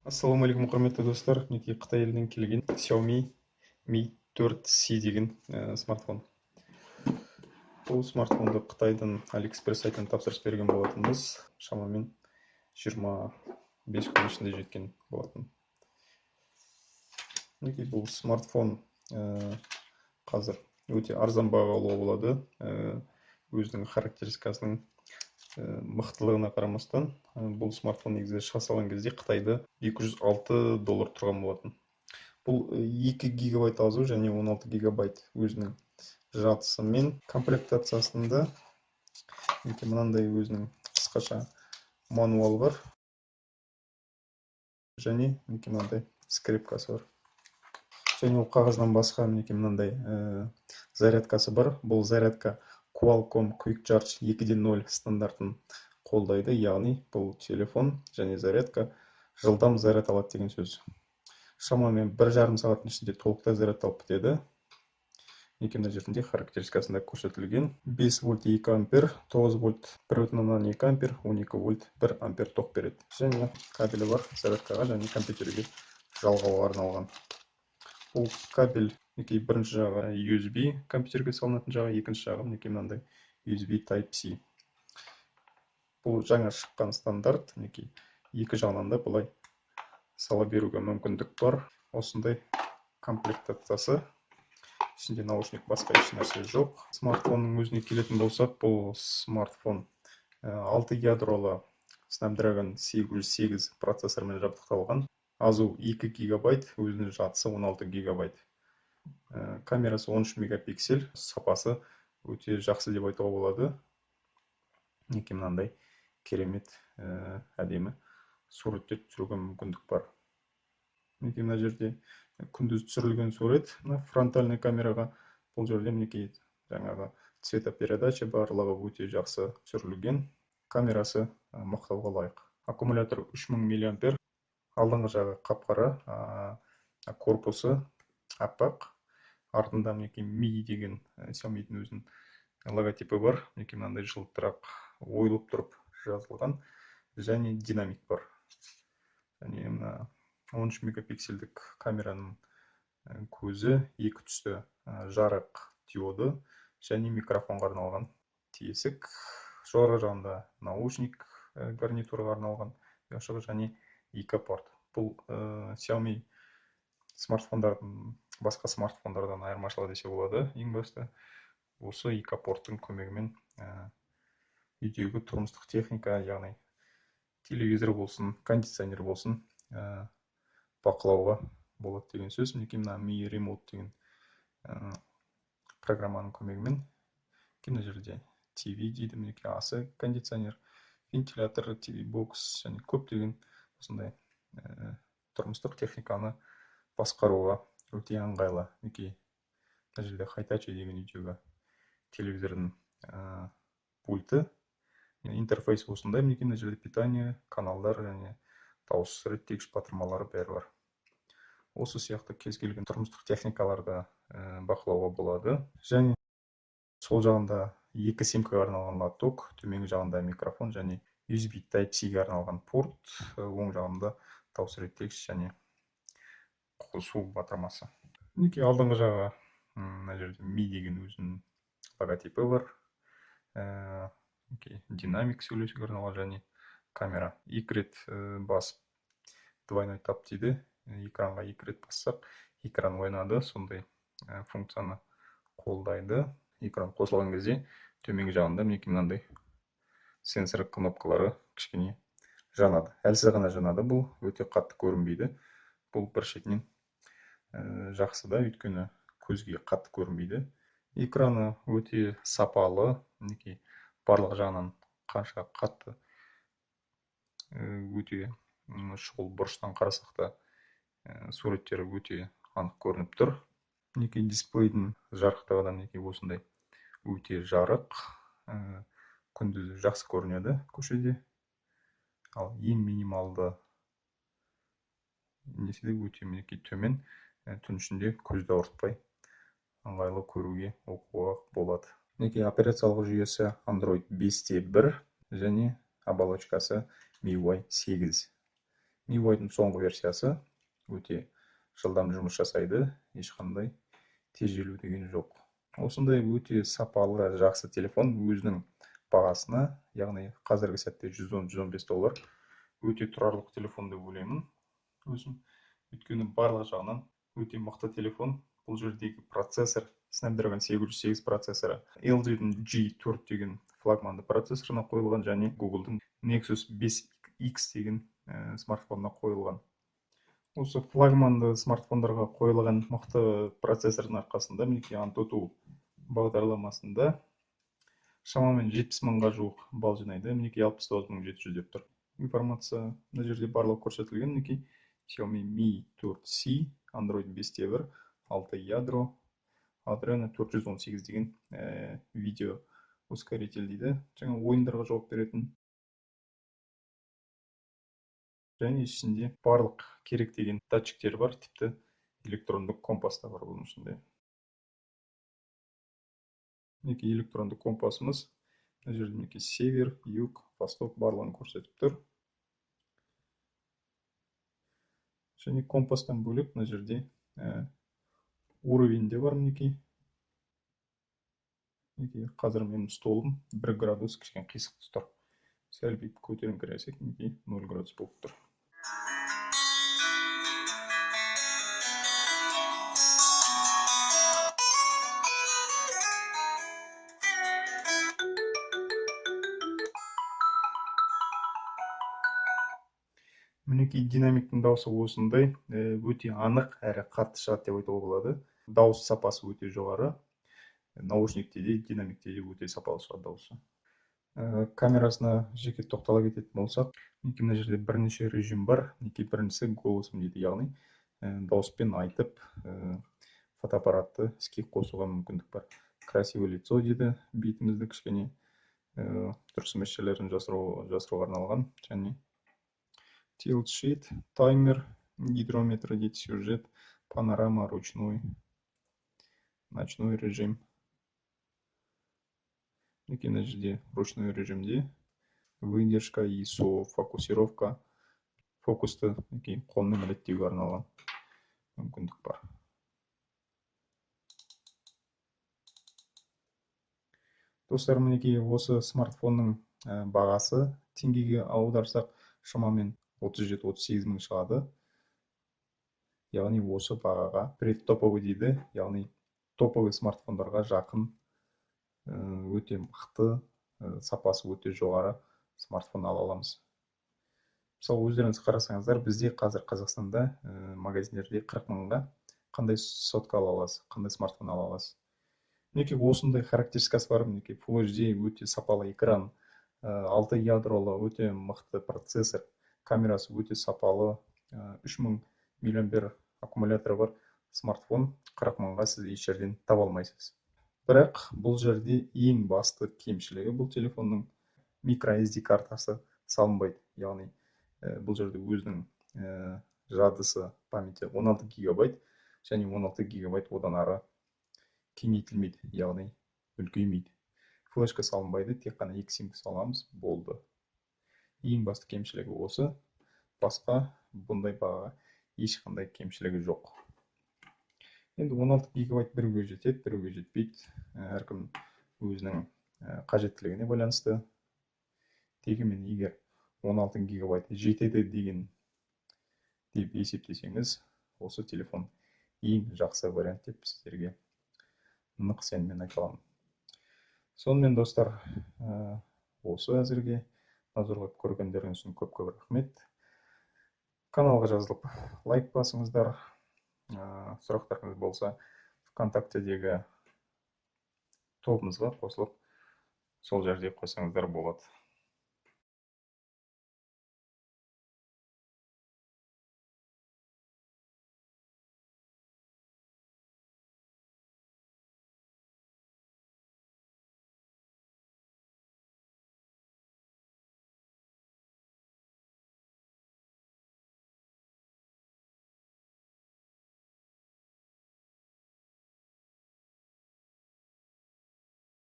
Ассалаумағалейкум, құрметті достар! Мінекей, Қытай елінен келген Xiaomi Mi 4C деген смартфон. Бұл смартфонды Қытайдың AliExpress сайтынан тапсырыс берген болатынбыз. Шамамен 25 күн ішінде жеткен болатын. Мінекей, бұл смартфон қазір өте арзан бағаға алуға болады. Өзінің характеристикасының мықтылығына қарамастан, бұл смартфон негізі шыға салған кезде Қытайда 206 доллар тұрған болатын. Бұл 2 гигабайт ОЗУ және 16 гигабайт өзінің жадысымен. Комплектациясында мінекей, мынандай өзінің қысқаша мануалы бар және мінекей, мынандай скрепкасы бар. Және ол қағаздан басқа, мінекей, мынандай зарядкасы бар. Бұл зарядка Qualcomm Quick Charge 2.0 стандартын қолдайды, яғни бұл телефон және зарядка жылдам заряд алады деген сөз. Шамамен 1,5 сағаттың ішінде толықтай зарядталып бітеді. Мінекей, мына жерінде характеристикасында көрсетілген: 5 вольт 2 ампер, 9 вольт 1,2 ампер, 12 вольт 1 ампер тоқ береді. Және кабелі бар, зарядкаға және компьютерге жалғауға арналған. Бұл кабель, мінекей, бірінші жағы USB, компьютерге салынатын жағы, екінші жағы, мінекей, мынандай USB Type C. Бұл жаңа шыққан стандарт. Мінекей, екі жағынан да былай сала беруге мүмкіндік бар. Осындай комплектациясы. Ішінде наушник, басқа еш нәрсе жоқ. Смартфонның өзіне келетін болсақ, бұл смартфон 6 ядролы Snapdragon 808 процессормен жабдықталған. ОЗУ 2 гигабайт, өзінің жадысы 16 гигабайт. Камерасы 13 мегапиксель, сапасы өте жақсы деп айтуға болады. Мінекей, мынандай керемет, әдемі суреттер түсіруге мүмкіндік бар. Мінекей, мына жерде күндіз түсірілген сурет мына фронтальный камераға. Бұл жерде, мінекей, жаңағы цветопередача, барлығы өте жақсы түсірілген. Камерасы мақтауға лайық. Аккумулятор 3000 миллиампер. Алдыңғы жағы қап қара, корпусы аппақ. Артында, мінекей, Mi деген Xiaomi'дің өзінің логотипі бар. Мінекей, мынандай жылтырақ ойылып тұрып жазылған және динамик бар. Және мына 13 мегапиксельдік камераның көзі, екі түсті жарық диоды және микрофонға арналған тесік. Жоғарғы жағында наушник гарнитураға арналған ұяшығы және екі порт. Бұл Xiaomi смартфондардың басқа смартфондардан айырмашылығы десе болады. Ең басты осы екі порттың көмегімен үйдегі тұрмыстық техника, яғни телевизор болсын, кондиционер болсын, бақылауға болады деген сөз. Мінекей, мына Mi Remote деген программаның көмегімен, мына жерде TV дейді, мінекей, AC кондиционер, вентилятор, TV бокс және көптеген осындай тұрмыстық техниканы басқаруға өте ыңғайлы. Мінекей, мына жерде Hitachi деген үйдегі телевизордың пульті. Интерфейс осындай. Мінекей, мына жерде питание, каналдар және дауыс реттегіш батырмалары, бәрі бар. Осы сияқты кез келген тұрмыстық техникаларды бақылауға болады. Және сол жағында екі симкаға арналған лоток, төменгі жағында микрофон және USB Type C-ге арналған порт, оң жағында дауыс реттегіш және қосу батырмасы. Мінекей, алдыңғы жағы, мына жерде Mi деген өзінің логотипі бар. Мінекей, динамик, сөйлесуге арналған және камера. Екі рет басып, двойной тап дейді, экранға екі рет бассақ, экран оянады, сондай функцияны қолдайды. Экран қосылған кезде төменгі жағында, мінекей, мынандай сенсор кнопкалары кішкене жанады, әлсіз ғана жанады. Бұл өте қатты көрінбейді. Бұл бір шетінен жақсы да, өйткені көзге қатты көрінбейді. Экраны өте сапалы. Мінекей, барлық жағынан қанша қатты, өте шұғыл бұрыштан қарасақ та, суреттері өте анық көрініп тұр. Мінекей, дисплейдің жарықтығы да, мінекей, осындай өте жарық, күндіз жақсы көрінеді көшеде. Ал ең минималды несі де өте, мінекей, төмен, түн ішінде көзді ауыртпай, ыңғайлы көруге, оқуға болады. Мінекей, операциялық жүйесі Android 5.1 және оболочкасы MIUI 8. MIUI-дың соңғы версиясы, өте жылдам жұмыс жасайды, ешқандай тежелу деген жоқ. Осындай өте сапалы, жақсы телефон өзінің бағасына, яғни қазіргі сәтте 110-115 доллар, өте тұрарлық телефон деп ойлаймын өзім. Өйткені барлық жағынан өте мықты телефон. Бұл жердегі процессор Snapdragon 808 процессоры, LG-дің G4 деген флагманды процессорына қойылған және Google-дың Nexus 5X деген смартфонына қойылған. Осы флагманды смартфондарға қойылған мықты процессордың арқасында мінекей AnTuTu бағдарламасында шамамен 70 мыңға жуық балл жинайды. Мінекей 69 700 деп тұр. Информация мына жерде барлығы көрсетілген. Мінекей Xiaomi Mi 4C, Android 5.1, 6 ядро, Adreno 418 деген видео ускоритель дейді. Жаңа ойындарға жауап беретін. Және ішінде барлық керек деген датчиктері бар, тіпті электронды компас та бар бұның ішінде. Мінекей электронды компасымыз. Мына жерде мінекей север, юг, восток барлығын көрсетіп тұр. Және компастан бөлек мына жерде уровень де бар мінекей. Мінекей қазір менің столым 1 градус кішкене қисық тұр. Сәл бүйтіп көтеріңкіресек, мінекей 0 градус болып тұр. Мінекей динамиктің дауысы осындай, өте анық әрі қатты шығады деп айтуға болады. Дауыс сапасы өте жоғары. Наушникте де, динамикте де өте сапалы шығады дауысы. Камерасына жеке тоқтала кететін болсақ, мінекей мына жерде бірнеше режим бар. Мінекей біріншісі голосом дейді, яғни дауыспен айтып, фотоаппаратты іске қосуға мүмкіндік бар. Красивое лицо дейді, бетімізді кішкене дұрыс емес жерлерін жасыруға арналған. Және tilt sheet, таймер, гидрометр дейді, сюжет, панорама, ручной, ночной режим. Мінекей мына жерде ручной режимде выдержка, ISO, фокусировка, фокусты мінекей қолмен реттеуге арналған мүмкіндік бар. Достар, мінекей осы смартфонның бағасы теңгеге аударсақ шамамен 37-38 мың шығады. Яғни осы бағаға предтоповый дейді, яғни топовый смартфондарға жақын, өте мықты, сапасы өте жоғары смартфон ала аламыз. Мысалы, өздеріңіз қарасаңыздар, бізде қазір Қазақстанда магазиндерде 40 мыңға қандай сотка ала аласыз, қандай смартфон ала аласыз. Мінекей осындай характеристикасы бар. Мінекей Full HD, өте сапалы экран, 6 ядролы, өте мықты процессор, камерасы өте сапалы, 3000 миллиампер аккумуляторы бар смартфон 40 мыңға сіз еш жерден таба алмайсыз. Бірақ бұл жерде ең басты кемшілігі бұл телефонның micro SD картасы салынбайды. Яғни бұл жерде өзінің жадысы, памяти 16 гигабайт және 16 гигабайт одан ары кеңейтілмейді, яғни үлкеймейді. Флешка салынбайды, тек қана екі симка саламыз, болды. Ең басты кемшілігі осы. Басқа бұндай бағаға ешқандай кемшілігі жоқ. Енді 16 гигабайт біреуге жетеді, біреуге жетпейді. Әркім өзінің қажеттілігіне байланысты. Дегенмен егер 16 гигабайт жетеді деп есептесеңіз, осы телефон ең жақсы вариант деп сіздерге нық сеніммен айта аламын. Сонымен достар, осы әзірге назар қойып көргендеріңіз үшін көп-көп рахмет. Каналға жазылып лайк басыңыздар. Сұрақтарыңыз болса, ВКонтактедегі тобымызға қосылып, сол жерде қойсаңыздар болады.